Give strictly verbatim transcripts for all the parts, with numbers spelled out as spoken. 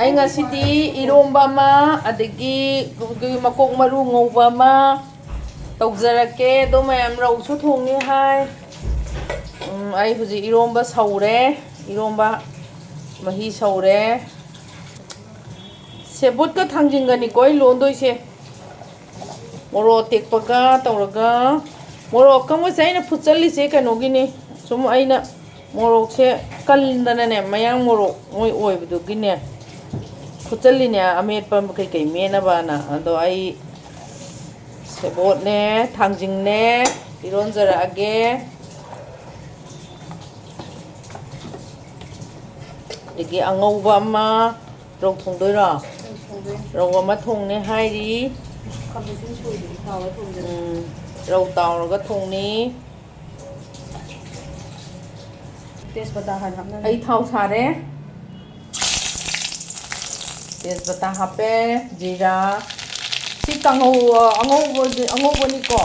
ꯑꯩ ꯉꯁꯤꯗꯤ ꯏꯔꯣꯝꯕ ꯑꯃ, ꯑꯗꯒꯤ ꯃꯀꯣꯛ ꯃꯔꯨ ꯉꯧꯕ ꯑꯃ ꯇꯧꯖꯔꯛꯀꯦ꯫ ꯑꯗꯣ ꯃꯌꯥꯝ ꯔꯧꯁꯨ ꯊꯣꯡꯅꯤ ꯍꯥꯏ꯫ ꯎꯝ, ꯑꯩ ꯍꯧꯖꯤꯛ ꯏꯔꯣꯝꯕ ꯁꯧꯔꯦ꯫ ꯏꯔꯣꯝꯕ ꯃꯍꯤ ꯁꯧꯔꯦ꯫ ꯁꯦꯕꯣꯠꯀ ꯊꯥꯡꯖꯤꯡꯒꯅꯤꯀꯣ ꯑꯩ ꯂꯣꯟꯗꯣꯏꯁꯦ꯫ ꯃꯣꯔꯣꯛ ꯑꯇꯦꯛꯄꯒ ꯇꯧꯔꯒ, ꯃꯣꯔꯣꯛ ꯑꯀꯪꯕꯁꯦ ꯑꯩꯅ ꯐꯨꯠꯆꯜꯂꯤꯁꯦ ꯀꯩꯅꯣꯒꯤꯅꯤ꯫ ꯁꯨꯝ ꯑꯩꯅ ꯃꯣꯔꯣꯛꯁꯦ ꯀꯟꯗꯅꯅꯦ, ꯃꯌꯥꯡ ꯃꯣꯔꯣꯛ ꯃꯣꯏ ꯑꯣꯏꯕꯗꯨꯒꯤꯅꯦ ꯐꯨꯠꯆꯜꯂꯤꯅꯦ, ꯑꯃꯦꯠꯄ ꯀꯩꯀꯩ ꯃꯦꯠꯅꯕꯅ꯫ ꯑꯗꯣ ꯑꯩ ꯁꯦꯕꯣꯠꯅꯦ, ꯊꯥꯡꯖꯤꯡꯅꯦ ꯏꯔꯣꯟꯖꯔꯛꯑꯒꯦ꯫ ꯑꯗꯒꯤ ꯑꯉꯧꯕ ꯑꯃ, ꯔꯧ ꯊꯣꯡꯗꯣꯏꯔꯣ? ꯔꯧ ꯊꯣꯡꯗꯣꯏꯅꯤ꯫ ꯔꯧ ꯑꯃ ꯊꯣꯡꯅꯦ ꯍꯥꯏꯔꯤ꯫ ꯈꯥꯃꯦꯟꯁꯤꯟ ꯁꯣꯏꯗ꯭ꯔꯤ, ꯇꯥꯎꯔ ꯊꯣꯡꯗꯣꯏꯅꯤ꯫ ꯎꯝ, ꯔꯧ ꯇꯥꯎꯔꯒ ꯊꯣꯡꯅꯤ꯫ ꯇꯦꯖꯄꯇꯥ ꯍꯥꯟꯅ ꯍꯥꯞꯅꯔꯦ꯫ ꯑꯩ ꯊꯥꯎ ꯁꯥꯔꯦ꯫ ꯇꯦꯖꯄꯇꯥ ꯍꯥꯞꯄꯦ, ꯖꯤꯔꯥ꯫ ꯁꯤ ꯀꯥꯡꯍꯧ, ꯑ, ꯑꯉꯧꯕ-, ꯑꯉꯧꯕꯅꯤꯀꯣ꯫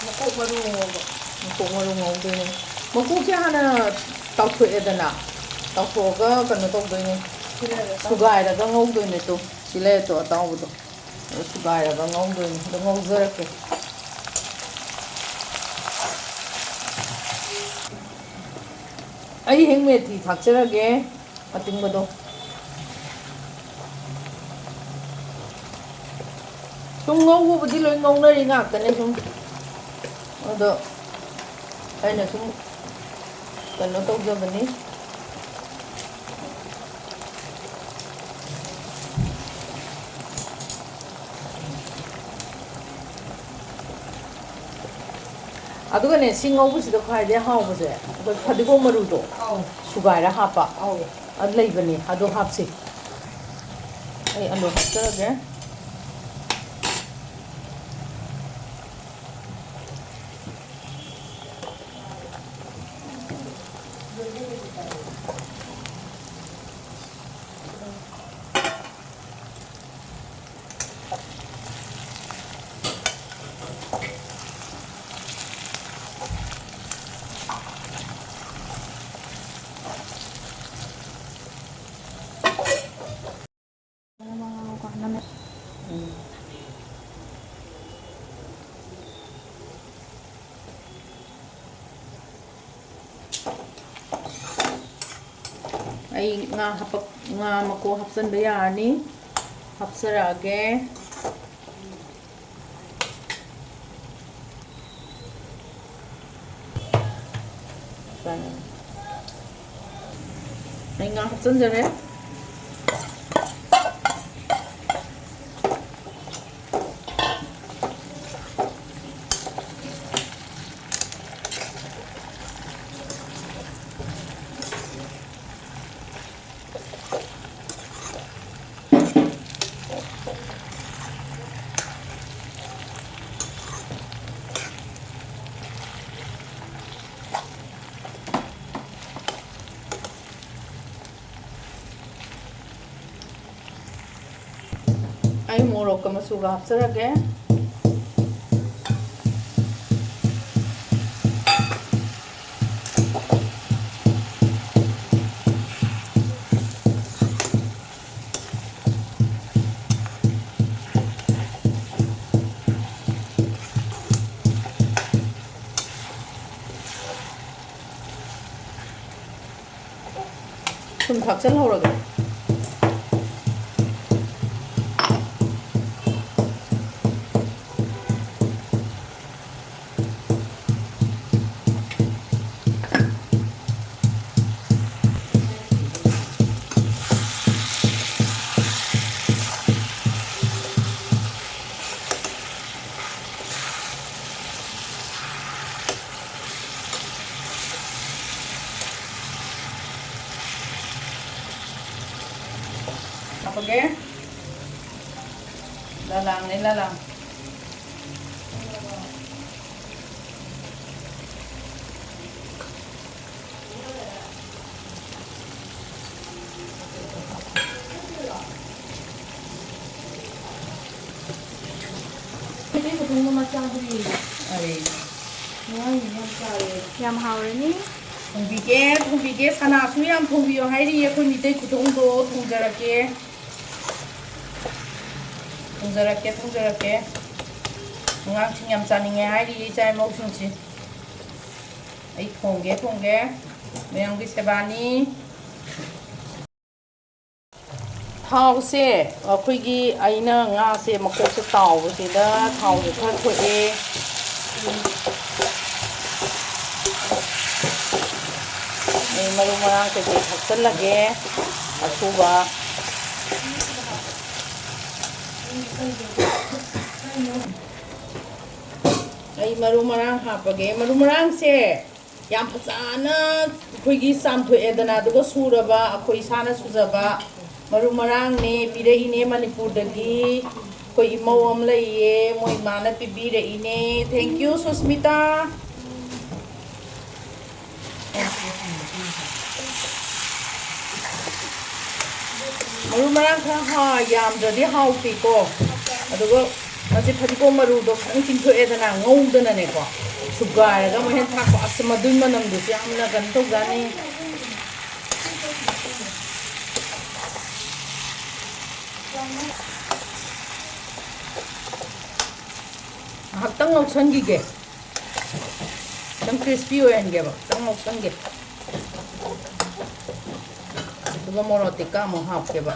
ꯃꯀꯣꯛ ꯃꯔꯨ ꯉꯧꯕ꯫ ꯃꯀꯣꯛ ꯃꯔꯨ ꯉꯧꯗꯣꯏꯅꯦ꯫ ꯃꯀꯣꯛꯁꯦ ꯍꯥꯟꯅ ꯇꯥꯎꯊꯣꯛꯑꯦꯗꯅ, ꯇꯥꯎꯊꯣꯛꯑꯒ ꯀꯩꯅꯣ ꯇꯧꯗꯣꯏꯅꯦ, ꯁꯨꯒꯥꯏꯔꯒ ꯉꯧꯗꯣꯏꯅꯦ꯫ ꯇꯨ, ꯁꯤ ꯂꯩꯔꯦ ꯇꯨ, ꯑꯇꯥꯎꯕꯗꯣ꯫ ꯑꯗꯨ ꯁꯨꯒꯥꯏꯔꯒ ꯉꯧꯗꯣꯏꯅꯦ꯫ ꯑꯗꯨ ꯉꯧꯖꯔꯛꯀꯦ꯫ ꯑꯩ ꯍꯦꯛ ꯃꯦꯊꯤ ꯊꯥꯛꯆꯔꯒꯦ, ꯑꯇꯤꯡꯕꯗꯣ꯫ ꯁꯨꯝ ꯉꯧꯕꯕꯨꯗꯤ ꯂꯣꯏ ꯉꯧꯅꯔꯤ ꯉꯥꯛꯇꯅꯦ ꯁꯨꯝ꯫ ꯑꯗꯣ ꯑꯩꯅ ꯁꯨꯝ ꯀꯩꯅꯣ ꯇꯧꯖꯕꯅꯤ꯫ ꯑꯗꯨꯒꯅꯦ, ꯁꯤ ꯉꯧꯕꯁꯤꯗ ꯈ꯭ꯋꯥꯏꯗꯩ ꯍꯥꯎꯕꯁꯦ ꯑꯩꯈꯣꯏ ꯐꯗꯤꯒꯣꯝ ꯃꯔꯨꯗꯣ ꯑꯧ꯫ ꯁꯨꯒꯥꯏꯔ ꯍꯥꯞꯄ꯫ ꯑꯧ꯫ ꯑꯗꯨ ꯂꯩꯕꯅꯦ, ꯑꯗꯣ ꯍꯥꯞꯁꯤ꯫ ꯑꯩ ꯑꯂꯨ ꯍꯥꯞꯆꯔꯒꯦ꯫ ꯉꯥ ꯍꯥꯄꯛ-, ꯉꯥ ꯃꯀꯣꯛ ꯍꯥꯞꯆꯤꯟꯕ ꯌꯥꯔꯅꯤ꯫ ꯍꯥꯞꯆꯔꯛꯑꯒꯦ꯫ ꯑꯩ ꯉꯥ ꯍꯥꯞꯆꯤꯟꯖꯔꯦ꯫ ꯑꯩ ꯃꯣꯔꯣꯛꯀ ꯃꯆꯨꯒ ꯍꯥꯞꯆꯔꯒꯦ꯫ ꯊꯨꯝ ꯊꯥꯛꯆꯜꯍꯧꯔꯒꯦ꯫ ꯍꯥꯞꯄꯒꯦ꯫ ꯂꯂꯥꯡꯅꯦ, ꯂꯂꯥꯡ꯫ ꯃꯩꯇꯩ ꯈꯨꯊꯣꯡ ꯑꯃ ꯆꯥꯗ꯭ꯔꯤ꯫ ꯑꯔꯦ꯫ ꯉꯥꯡ ꯌꯥꯝ ꯆꯥꯔꯦ꯫ ꯌꯥꯝ ꯍꯥꯎꯔꯅꯤ꯫ ꯊꯣꯡꯕꯤꯒꯦ, ꯊꯣꯡꯕꯤꯒꯦ꯫ ꯁꯅꯥꯁꯨ ꯌꯥꯝ ꯊꯣꯡꯕꯤꯌꯣ ꯍꯥꯏꯔꯤꯌꯦ꯫ ꯑꯩꯈꯣꯏ ꯃꯤꯇꯩ ꯈꯨꯊꯣꯡꯗꯣ ꯊꯣꯡꯖꯔꯛꯀꯦ꯫ ꯊꯣꯡꯖꯔꯛꯀꯦ, ꯊꯣꯡꯖꯔꯛꯀꯦ꯫ ꯑꯉꯥꯡꯁꯤꯡ ꯌꯥꯝ ꯆꯥꯅꯤꯡꯉꯦ ꯍꯥꯏꯔꯤꯌꯦ, ꯏꯆꯥ ꯏꯃꯧꯁꯤꯡꯁꯦ꯫ ꯑꯩ ꯊꯣꯡꯒꯦ, ꯊꯣꯡꯒꯦ꯫ ꯃꯌꯥꯝꯒꯤ ꯁꯦꯕꯥꯅꯤ꯫ ꯊꯥꯎꯁꯦ ꯑꯩꯈꯣꯏꯒꯤ, ꯑꯩꯅ ꯉꯥꯁꯦ ꯃꯀꯣꯛꯁꯦ ꯇꯥꯎꯕꯁꯤꯗ ꯊꯥꯎꯁꯦ ꯈꯔ ꯊꯣꯛꯑꯦ꯫ ꯑꯩ ꯃꯔꯨ ꯃꯔꯥꯡ ꯀꯩꯀꯩ ꯊꯥꯛꯆꯜꯂꯒꯦ꯫ ꯑꯁꯨꯕ꯫ ꯑꯩ ꯃꯔꯨ ꯃꯔꯥꯡ ꯍꯥꯞꯄꯒꯦ꯫ ꯃꯔꯨ ꯃꯔꯥꯡꯁꯦ ꯌꯥꯝ ꯐꯖꯅ ꯑꯩꯈꯣꯏꯒꯤ ꯆꯥꯝꯊꯣꯛꯑꯦꯗꯅ, ꯑꯗꯨꯒ ꯁꯨꯔꯕ, ꯑꯩꯈꯣꯏ ꯏꯁꯥꯅ ꯁꯨꯖꯕ ꯃꯔꯨ ꯃꯔꯥꯡꯅꯦ, ꯄꯤꯔꯛꯏꯅꯦ ꯃꯅꯤꯄꯨꯔꯗꯒꯤ꯫ ꯑꯩꯈꯣꯏ ꯏꯃꯧ ꯑꯃ ꯂꯩꯌꯦ, ꯃꯣꯏ ꯏꯃꯥꯅ ꯄꯤꯕꯤꯔꯛꯏꯅꯦ꯫ Thank you, Susmita. ꯃꯔꯨ ꯃꯔꯥꯡ ꯈꯔ ꯍꯥ-, ꯌꯥꯝꯗ꯭ꯔꯗꯤ ꯍꯥꯎꯇꯦꯀꯣ꯫ ꯑꯗꯨꯒ ꯃꯁꯤ ꯐꯗꯤꯒꯣꯝ ꯃꯔꯨꯗꯣ ꯈꯤꯇꯪ ꯇꯤꯡꯊꯣꯛꯑꯦꯗꯅ, ꯉꯧꯗꯅꯅꯦꯀꯣ, ꯁꯨꯒꯥꯏꯔꯒ ꯑꯃꯨꯛ ꯍꯦꯟꯅ ꯊꯥꯛꯄ꯫ ꯑꯁ, ꯃꯗꯨꯏ ꯃꯅꯝꯗꯨꯁꯨ ꯌꯥꯝꯅ ꯀꯩꯅꯣ ꯇꯧꯖꯥꯠꯅꯤ꯫ ꯉꯥꯏꯍꯥꯛꯇꯪ ꯉꯧꯁꯟꯈꯤꯒꯦ꯫ ꯈꯤꯇꯪ crispy ꯑꯣꯏꯍꯟꯒꯦꯕ, ꯈꯤꯇꯪ ꯉꯧꯁꯟꯒꯦ꯫ ꯑꯗꯨꯒ ꯃꯣꯔꯣꯛ ꯑꯇꯦꯛꯄ ꯑꯃꯨꯛ ꯍꯥꯞꯀꯦꯕ꯫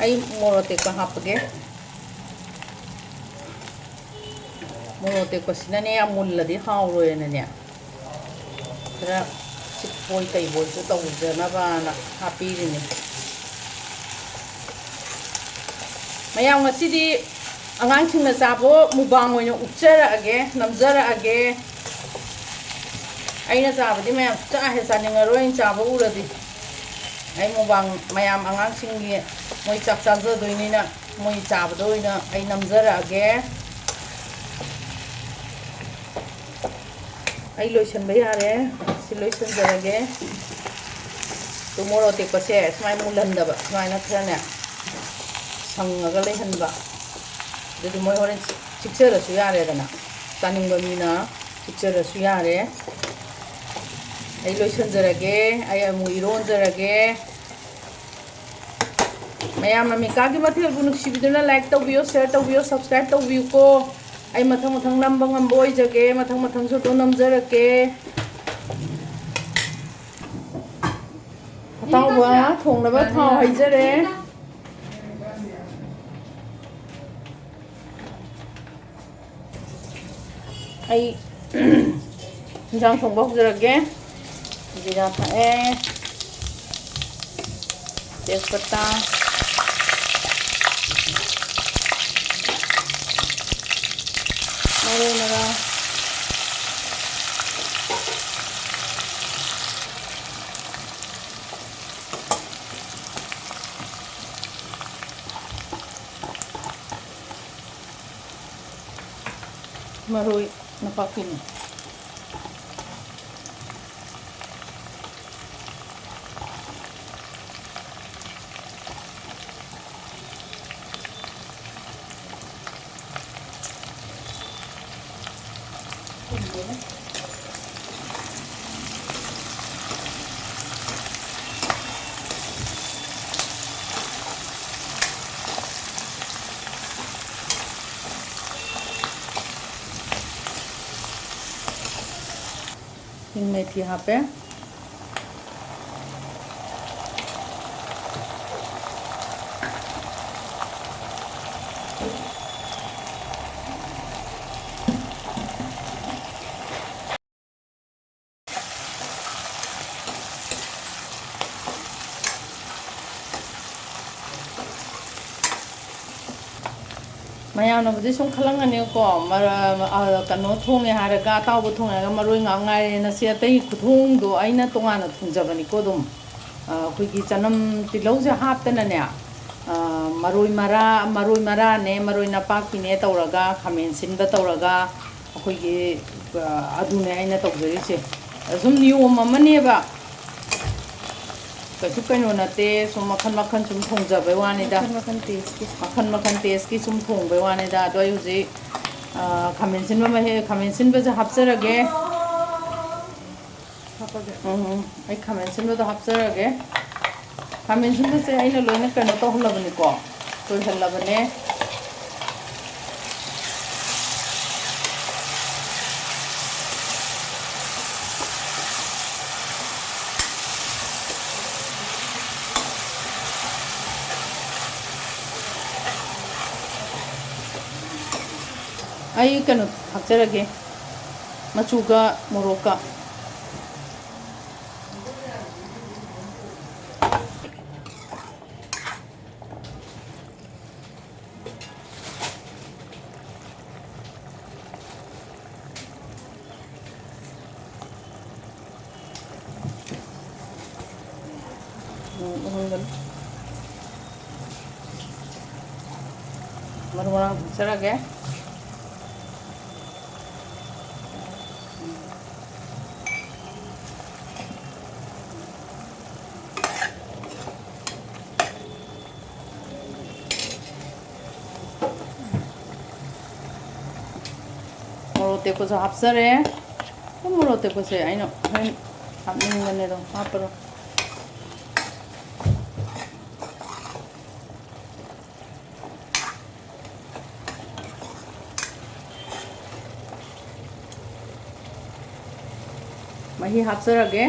ꯑꯩ ꯃꯣꯔꯣꯛ ꯑꯇꯦꯛꯄ ꯍꯥꯞꯄꯒꯦ꯫ ꯃꯣꯔꯣꯛ ꯑꯇꯦꯛꯄꯁꯤꯅꯅꯦ, ꯌꯥꯝ ꯃꯨꯜꯂꯗꯤ ꯍꯥꯎꯔꯣꯏꯅꯅꯦ, ꯈꯔ ꯁꯤꯠꯄꯣꯏ ꯀꯩꯕꯣꯏꯁꯨ ꯇꯧꯖꯅꯕꯅ ꯍꯥꯞꯄꯤꯔꯤꯅꯤ꯫ ꯃꯌꯥꯝ, ꯉꯁꯤꯗꯤ ꯑꯉꯥꯡꯁꯤꯡꯅ ꯆꯥꯕ ꯃꯨꯛꯕꯥꯡ ꯑꯣꯏꯅ ꯎꯠꯆꯔꯛꯑꯒꯦ, ꯅꯝꯖꯔꯛꯑꯒꯦ꯫ ꯑꯩꯅ ꯆꯥꯕꯗꯤ ꯃꯌꯥꯝ ꯁꯨꯛꯆꯥ ꯍꯦꯛ ꯆꯥꯅꯤꯡꯉꯔꯣꯏ, ꯑꯩꯅ ꯆꯥꯕ ꯎꯔꯗꯤ꯫ ꯑꯩ ꯃꯨꯛꯕꯥꯡ ꯃꯌꯥꯝ ꯑꯉꯥꯡꯁꯤꯡꯒꯤ ꯃꯣꯏ ꯆꯥꯛ ꯆꯥꯖꯗꯣꯏꯅꯤꯅ, ꯃꯣꯏ ꯆꯥꯕꯗ ꯑꯣꯏꯅ ꯑꯩ ꯅꯝꯖꯔꯛꯑꯒꯦ꯫ ꯑꯩ ꯂꯣꯏꯁꯟꯕ ꯌꯥꯔꯦ꯫ ꯁꯤ ꯂꯣꯏꯁꯟꯖꯔꯒꯦ꯫ ꯑꯗꯨ ꯃꯣꯔꯣꯛ ꯑꯇꯦꯛꯄꯁꯦ ꯁꯨꯃꯥꯏꯅ ꯃꯨꯜꯍꯟꯗꯕ, ꯁꯨꯃꯥꯏꯅ ꯈꯔꯅꯦ ꯁꯪꯉꯒ ꯂꯩꯍꯟꯕ꯫ ꯑꯗꯨꯗꯤ ꯃꯣꯏ ꯍꯣꯔꯦꯟ ꯆꯤꯛꯆꯔꯁꯨ ꯌꯥꯔꯦꯗꯅ, ꯆꯥꯅꯤꯡꯕ ꯃꯤꯅ ꯆꯤꯛꯆꯔꯁꯨ ꯌꯥꯔꯦ꯫ ꯑꯩ ꯂꯣꯏꯁꯟꯖꯔꯒꯦ꯫ ꯑꯩ ꯑꯃꯨꯛ ꯏꯔꯣꯟꯖꯔꯒꯦ꯫ ꯃꯌꯥꯝꯅ ꯃꯤꯀꯥꯒꯤ ꯃꯊꯦꯜꯕꯨ ꯅꯨꯡꯁꯤꯕꯤꯗꯨꯅ like ꯇꯧꯕꯤꯌꯣ, share ꯇꯧꯕꯤꯌꯣ, subscribe ꯇꯧꯕꯤꯌꯨꯀꯣ꯫ ꯑꯩ ꯃꯊꯪ ꯃꯊꯪ ꯅꯝꯕ ꯉꯝꯕ ꯑꯣꯏꯖꯒꯦ, ꯃꯊꯪ ꯃꯊꯪꯁꯨ ꯑꯗꯨꯝ ꯅꯝꯖꯔꯛꯀꯦ꯫ ꯊꯣꯡꯅꯕ ꯊꯥꯎ ꯍꯩꯖꯔꯦ꯫ ꯑꯩ ꯏꯟꯁꯥꯡ ꯊꯣꯡꯕ ꯍꯧꯖꯔꯒꯦ꯫ ꯖꯤꯔꯥ ꯊꯥꯛꯑꯦ, ꯇꯦꯖꯄꯇꯥ, ꯃꯔꯣꯏ ꯃꯔꯥꯡ, ꯃꯔꯣꯏ ꯅꯄꯥꯛꯄꯤꯅꯤ꯫ ꯍꯤꯡ ꯃꯦꯊꯤ ꯍꯥꯞꯄꯦ꯫ ꯃꯌꯥꯝꯅꯕꯨꯗꯤ ꯁꯨꯝ ꯈꯜꯂꯝꯒꯅꯤꯀꯣ, ꯃꯔ-, ꯑ, ꯀꯩꯅꯣ ꯊꯣꯡꯉꯦ ꯍꯥꯏꯔꯒ, ꯑꯇꯥꯎꯕ ꯊꯣꯡꯉꯦ ꯍꯥꯏꯔꯒ ꯃꯔꯣꯏ ꯉꯥꯛ ꯉꯥꯏꯔꯦꯅ꯫ ꯁꯤ ꯑꯇꯩ ꯈꯨꯊꯣꯡꯗꯣ ꯑꯩꯅ ꯇꯣꯉꯥꯟꯅ ꯊꯣꯡꯖꯕꯅꯤꯀꯣ꯫ ꯑꯗꯨꯝ, ꯑ, ꯑꯩꯈꯣꯏꯒꯤ ꯆꯅꯝ ꯇꯤꯜꯍꯧꯁꯦ ꯍꯥꯞꯇꯅꯅꯦ, ꯑ, ꯃꯔꯣꯏ ꯃꯔꯥ-, ꯃꯔꯣꯏ ꯃꯔꯥꯅꯦ, ꯃꯔꯣꯏ ꯅꯄꯥꯛꯄꯤꯅꯦ ꯇꯧꯔꯒ, ꯈꯥꯃꯦꯟ ꯁꯤꯟꯕ ꯇꯧꯔꯒ, ꯑꯩꯈꯣꯏꯒꯤ, ꯑ, ꯑꯗꯨꯅꯦ ꯑꯩꯅ ꯇꯧꯖꯔꯤꯁꯦ꯫ ꯑꯁꯨꯝ ꯅꯤꯌꯣꯝ ꯑꯃꯅꯦꯕ꯫ ꯀꯩꯁꯨ ꯀꯩꯅꯣ ꯅꯠꯇꯦ, ꯁꯨꯝ ꯃꯈꯟ ꯃꯈꯟ ꯁꯨꯝ ꯊꯣꯡꯖꯕꯩ ꯋꯥꯅꯤꯗ꯫ ꯃꯈꯟ ꯃꯈꯟ ꯇꯦꯁꯀꯤ꯫ ꯃꯈꯟ ꯃꯈꯟ ꯇꯦꯁꯀꯤ ꯁꯨꯝ ꯊꯣꯡꯕꯩ ꯋꯥꯅꯤꯗ꯫ ꯑꯗꯣ ꯑꯩ ꯍꯧꯖꯤꯛ, ꯑ, ꯈꯥꯃꯦꯟ ꯁꯤꯟꯕ ꯃꯍꯤ, ꯈꯥꯃꯦꯟ ꯁꯤꯟꯕꯁꯦ ꯍꯥꯞꯆꯔꯒꯦ꯫ ꯍꯥꯞꯄꯒꯦ꯫ ꯎꯝ, ꯎꯝ꯫ ꯑꯩ ꯈꯥꯃꯦꯟ ꯁꯤꯟꯕꯗꯣ ꯍꯥꯞꯆꯔꯒꯦ꯫ ꯈꯥꯃꯦꯟ ꯁꯤꯟꯕꯁꯦ ꯑꯩꯅ ꯂꯣꯏꯅ ꯀꯩꯅꯣ ꯇꯧꯍꯜꯂꯕꯅꯤꯀꯣ, ꯇꯣꯏꯍꯜꯂꯕꯅꯦ꯫ ꯑꯩ ꯀꯩꯅꯣ ꯍꯥꯞꯆꯔꯒꯦ, ꯃꯆꯨꯒ ꯃꯣꯔꯣꯛꯀ꯫ ꯎꯝ, ꯎꯍꯟꯒꯅꯨ꯫ ꯃꯔꯨ ꯃꯔꯥꯡ ꯊꯥꯛꯆꯔꯒꯦ꯫ ꯃꯣꯔꯣꯛ ꯑꯇꯦꯛꯄꯁꯨ ꯍꯥꯞꯆꯔꯦ꯫ ꯃꯣꯔꯣꯛ ꯑꯇꯦꯛꯄꯁꯦ ꯑꯩꯅ ꯍꯣꯔꯦꯟ ꯍꯥꯞꯅꯤꯡꯕꯅꯦ, ꯑꯗꯣ ꯍꯥꯞꯄꯔꯣꯏ꯫ ꯃꯍꯤ ꯍꯥꯞꯆꯔꯒꯦ꯫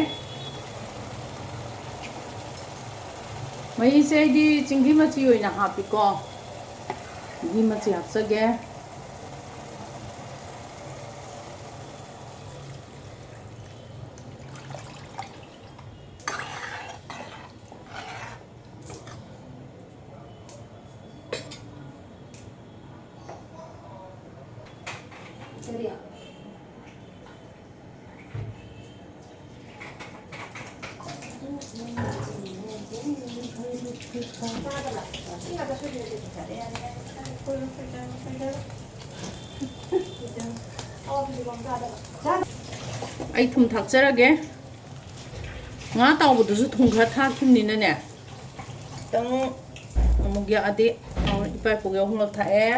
ꯃꯍꯤꯁꯦ ꯑꯩꯗꯤ ꯆꯤꯡꯒꯤ ꯃꯆꯤ ꯑꯣꯏꯅ ꯍꯥꯞꯄꯤꯀꯣ꯫ ꯆꯤꯡꯒꯤ ꯃꯆꯤ ꯍꯥꯞꯆꯒꯦ꯫ ꯑꯩ ꯊꯨꯝ ꯊꯥꯛꯆꯔꯒꯦ꯫ ꯉꯥ ꯇꯥꯎꯕꯗꯨꯁꯨ ꯊꯨꯝ ꯈꯔ ꯊꯥꯛꯈꯤꯕꯅꯤꯅꯅꯦ, ꯈꯤꯇꯪ ꯑꯃꯨꯛ ꯌꯥꯛꯑꯗꯤ, ꯏꯄꯥ ꯏꯄꯨꯒꯤ ꯑꯍꯨꯝꯂꯛ ꯊꯥꯛꯑꯦ꯫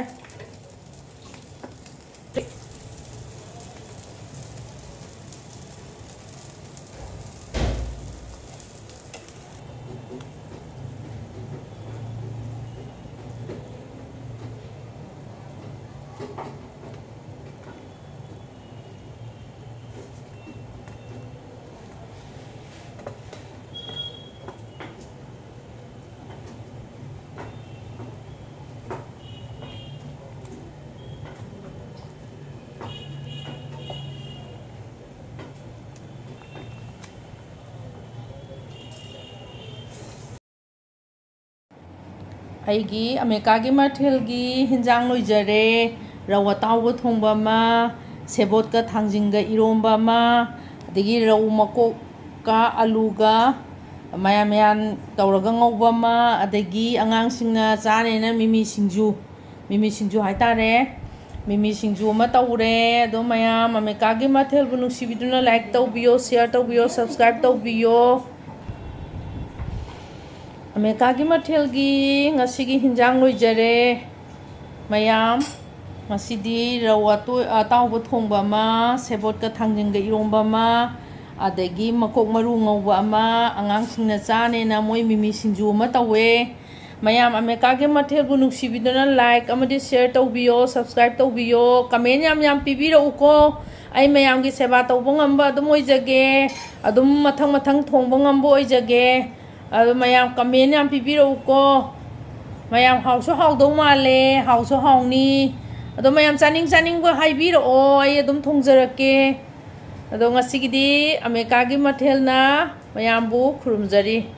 ꯑꯩꯒꯤ ꯑꯃꯦꯔꯤꯀꯥꯒꯤ ꯃꯊꯦꯜꯒꯤ ꯍꯤꯟꯖꯥꯡ ꯂꯣꯏꯖꯔꯦ꯫ ꯔꯧ ꯑꯇꯥꯎꯕ ꯊꯣꯡꯕ ꯑꯃ, ꯁꯦꯕꯣꯠꯀ ꯊꯥꯡꯖꯤꯡꯒ ꯏꯔꯣꯝꯕ ꯑꯃ, ꯑꯗꯒꯤ ꯔꯧ ꯃꯀꯣꯛꯀ ꯑꯂꯨꯒ ꯃꯌꯥꯟ ꯃꯌꯥꯟ ꯇꯧꯔꯒ ꯉꯧꯕ ꯑꯃ, ꯑꯗꯒꯤ ꯑꯉꯥꯡꯁꯤꯡꯅ ꯆꯥꯅꯦꯅ ꯃꯤꯃꯤ ꯁꯤꯡꯖꯨ, ꯃꯤꯃꯤ ꯁꯤꯡꯖꯨ ꯍꯥꯏꯇꯥꯔꯦ, ꯃꯤꯃꯤ ꯁꯤꯡꯖꯨ ꯑꯃ ꯇꯧꯔꯦ꯫ ꯑꯗꯣ ꯃꯌꯥꯝ ꯑꯃꯦꯔꯤꯀꯥꯒꯤ ꯃꯊꯦꯜꯕꯨ ꯅꯨꯡꯁꯤꯕꯤꯗꯨꯅ like ꯇꯧꯕꯤꯌꯣ, share ꯇꯧꯕꯤꯌꯣ, subscribe ꯇꯧꯕꯤꯌꯣ꯫ ꯑꯃꯦꯔꯤꯀꯥꯒꯤ ꯃꯊꯦꯜꯒꯤ ꯉꯁꯤꯒꯤ ꯍꯤꯟꯖꯥꯡ ꯂꯣꯏꯖꯔꯦ꯫ ꯃꯌꯥꯝ, ꯉꯁꯤꯗꯤ ꯔꯧ ꯑꯇꯣꯏ-, ꯑꯇꯥꯎꯕ ꯊꯣꯡꯕ ꯑꯃ, ꯁꯦꯕꯣꯠꯀ ꯊꯥꯡꯖꯤꯡꯒ ꯏꯔꯣꯝꯕ ꯑꯃ, ꯑꯗꯒꯤ ꯃꯀꯣꯛ ꯃꯔꯨ ꯉꯧꯕ ꯑꯃ, ꯑꯉꯥꯡꯁꯤꯡꯅ ꯆꯥꯅꯦꯅ ꯃꯣꯏ ꯃꯤꯃꯤ ꯁꯤꯡꯖꯨ ꯑꯃ ꯇꯧꯋꯦ꯫ ꯃꯌꯥꯝ ꯑꯃꯦꯔꯤꯀꯥꯒꯤ ꯃꯊꯦꯜꯕꯨ ꯅꯨꯡꯁꯤꯕꯤꯗꯨꯅ like ꯑꯃꯗꯤ share ꯇꯧꯕꯤꯌꯣ, subscribe ꯇꯧꯕꯤꯌꯣ, comment ꯌꯥꯝ ꯌꯥꯝ ꯄꯤꯕꯤꯔꯛꯎꯀꯣ꯫ ꯑꯩ ꯃꯌꯥꯝꯒꯤ ꯁꯦꯕꯥ ꯇꯧꯕ ꯉꯝꯕ ꯑꯗꯨꯝ ꯑꯣꯏꯖꯒꯦ, ꯑꯗꯨꯝ ꯃꯊꯪ ꯃꯊꯪ ꯊꯣꯡꯕ ꯉꯝꯕ ꯑꯣꯏꯖꯒꯦ꯫ ꯑꯗꯣ ꯃꯌꯥꯝ comment ꯌꯥꯝ ꯄꯤꯕꯤꯔꯛꯎꯀꯣ꯫ ꯃꯌꯥꯝ ꯍꯥꯎꯁꯨ ꯍꯥꯎꯗꯧ ꯃꯥꯜꯂꯦ, ꯍꯥꯎꯁꯨ ꯍꯥꯎꯅꯤ꯫ ꯑꯗꯣ ꯃꯌꯥꯝ ꯆꯥꯅꯤꯡ ꯆꯥꯅꯤꯡꯕ ꯍꯥꯏꯕꯤꯔꯛꯑꯣ, ꯑꯩ ꯑꯗꯨꯝ ꯊꯣꯡꯖꯔꯛꯀꯦ꯫ ꯑꯗꯣ ꯉꯁꯤꯒꯤꯗꯤ ꯑꯃꯦꯔꯤꯀꯥꯒꯤ ꯃꯊꯦꯜꯅ ꯃꯌꯥꯝꯕꯨ ꯈꯨꯔꯨꯝꯖꯔꯤ꯫